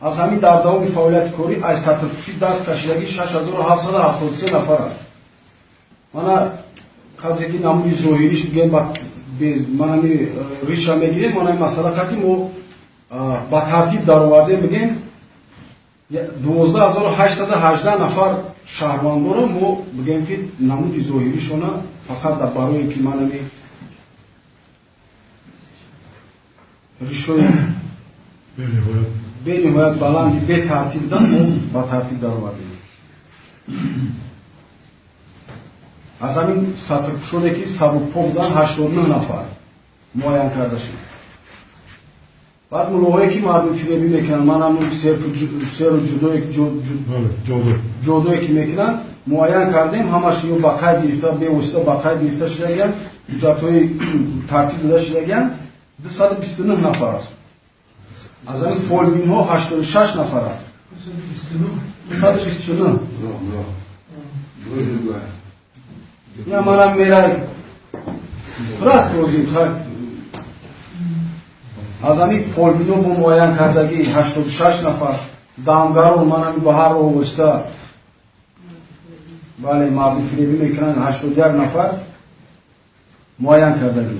Аз ҳамин дар давоми фаъолияти корӣ аз сатрпӯшӣ даст кашидагӣ 6773 нафар аст. Мана қабзе ки намуди зоҳириш бигем, манами риша мегирем, мана ин масъала қати мо ба тартиб даровардем, бигем 12818 нафар шаҳрвандоро мо бигем ки намуди зоҳиришона фақат барое ки манами ришои бениҳоят баланди бетартиб будан мо ба тартиб даровардем. Аз ҳамин сатрпӯшоне ки сабукпо буданд 89 нафар муайян карда шуд. Баъд мулоҳое ки мардумфиребӣ мекунанд, ман ҳамун серу ҷодое ки мекунанд муайян кардем, ҳамаш ё ба қайд гирифта, бевосита ба қайд гирифта шудагиянд, ҳуҷҷатҳои тартиб дода шудагиянд, 229 нафар аст. Аз ҳамин фолбинҳо 86 нафар аст. 229. Ина манам мерай раст бозим. Аз ҳамин фолбино бо муайян кардагӣ 86 нафар, дамгарон манами ба ҳар роҳ восита бале мардумфиребӣ мекунанд 81 нафар муайян кардагӣ.